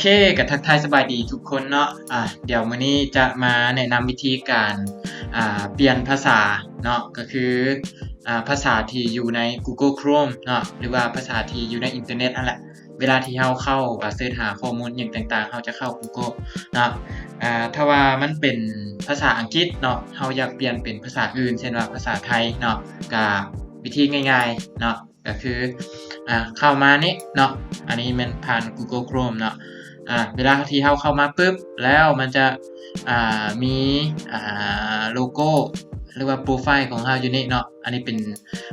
ເຄ ກໍທັກທາຍສະບາຍດີທຸກຄົນເນາະ. ອ່າ ດຽວມື້ນີ້ຈະມາແນະນຳວິທີການ ອ່າ ປ່ຽນພາສາເນາະ ກໍຄື ອ່າ ພາສາທີ່ຢູ່ໃນ Google Chrome ເນາະ ຫຼືວ່າພາສາທີ່ຢູ່ໃນອິນເຕີເນັດຫັ້ນແຫຼະ. ເວລາທີ່ເຮົາເຂົ້າ ອ່າ ເສີດຫາຂໍ້ມູນຫຍັງຕ່າງໆ ເຮົາຈະເຂົ້າ Google ເນາະ. ອ່າ ຖ້າວ່າມັນເປັນພາສາອັງກິດເນາະ ເຮົາຢາກປ່ຽນເປັນພາສາອື່ນ ເຊັ່ນວ່າພາສາໄທເນາະ ກໍວິທີງ່າຍໆເນາະ ກໍຄື ອ່າ ເຂົ້າມານີ້ເນາະ ອັນນີ້ແມ່ນຜ່ານ Google Chrome ເນາະ. ອ່າ ເວລາທີ່ເຮົາເຂົ້າມາປຶບ ແລ້ວມັນຈະ ອ່າ ມີ ອ່າ ໂລໂກ້ ຫຼືວ່າໂປຣໄຟລ໌ຂອງເຮົາຢູ່ນີ້ເນາະ. ອັນນີ້ເປັນ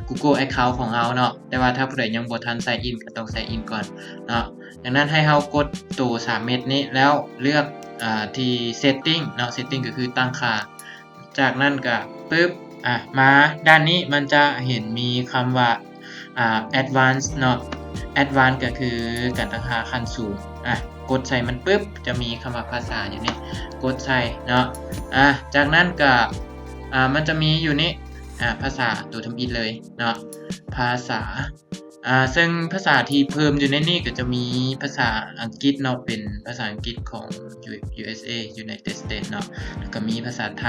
Google Account ຂອງເຮົາເນາະ ແຕ່ວ່າຖ້າຜູ້ໃດຍັງບໍ່ທັນ sign in ກໍຕ້ອງ sign in ກ່ອນເນາະ. ດັ່ງນັ້ນໃຫ້ເຮົາກົດໂຕສາມເມັດນີ້ ແລ້ວເລືອກ ອ່າ ທີ່ Setting ເນາະ Setting ກໍຄືຕັ້ງຄ່າ. ຈາກນັ້ນກໍປຶບ ອ່າ ມາດ້ານນີ້ມັນຈະເຫັນມີຄຳວ່າ ອ່າ Advanced ເນາະ. Advanced ກໍຄືການຕັ້ງຄ່າຂັ້ນສູງ. ອ່າ ກົດໃສ່ມັນປຶບ ຈະມີຄຳວ່າພາສາຢູ່ນີ້ ກົດໃສ່ເນາະ. ອ່າ ຈາກນັ້ນກໍ ອ່າ ມັນຈະມີຢູ່ນີ້ ອ່າ ພາສາ ໂຕທຳອິດເລີຍເນາະ ພາສາ. ອ່າ ເຊິ່ງພາສາທີ່ເພີ່ມຢູ່ໃນນີ້ກໍຈະມີພາສາອັງກິດເນາະ ເປັນພາສາອັງກິດຂອງ U- USA United States ເນາະ ແລ້ວກໍມີພາສາໄທ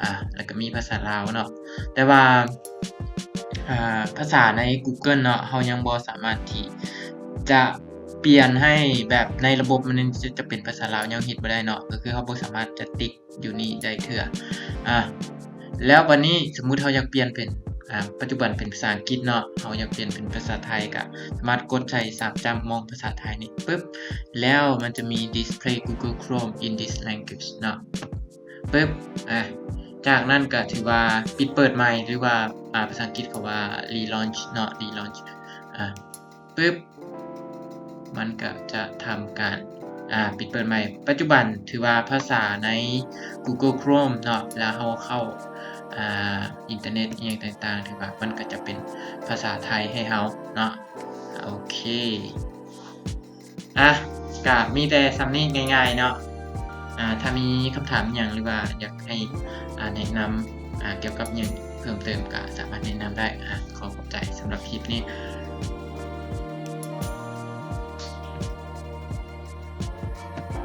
ອ່າ ແລ້ວກໍມີພາສາລາວເນາະ. ແຕ່ວ່າ ອ່າ ພາສາໃນ Google ເນາະ ເຮົາຍັງບໍ່ສາມາດທີ່ຈະປ່ຽນໃຫ້ແບບໃນລະບົບມັນຈະ ຈະເປັນພາສາລາວ ຍັງເຮັດບໍ່ໄດ້ເນາະ ກໍຄືເຮົາບໍ່ສາມາດຈະຕິກ ຢູ່ນີ້ໄດ້ເທື່ອ. ອ່າ ແລ້ວບັດນີ້ສົມມຸດເຮົາຢາກປ່ຽນເປັນ ອ່າ ປັດຈຸບັນເປັນພາສາອັງກິດເນາະ ເຮົາຢາກປ່ຽນເປັນພາສາໄທ ກໍສາມາດກົດໃສ່ສາມຈ້ຳມອງພາສາໄທນີ້ປຶບ ແລ້ວມັນຈະມີ Display Google Chrome in this language ເນາະ ປຶບ. ອ່າ ຈາກນັ້ນກໍຖືວ່າປິດເປີດໃໝ່ ຫຼືວ່າ ອ່າ ພາສາອັງກິດເຂົາວ່າ relaunch ເນາະ relaunch. ອ່າ ປຶບ ມັນກໍຈະທຳການ ອ່າ ປິດເປີດໃໝ່. ປັດຈຸບັນຖືວ່າພາສາໃນ Google Chrome ເນາະ ເວລາເຮົາເຂົ້າ ອ່າ ອິນເຕີເນັດອີ່ຫຍັງຕ່າງໆ ຖືວ່າມັນກໍຈະເປັນພາສາໄທໃຫ້ເຮົາເນາະ. ໂອເຄ ອ່ະ ກະມີແຕ່ສ່ຳນີ້ງ່າຍໆເນາະ. ອ່າ ຖ້າມີຄຳຖາມຫຍັງ ຫຼືວ່າຢາກໃຫ້ ອ່າ ແນະນຳ ອ່າ ກ່ຽວກັບຫຍັງເພີ່ມເຕີມ ກະສາມາດແນະນຳໄດ້. ອ່າ ຂໍຂອບໃຈສຳລັບຄລິບນີ້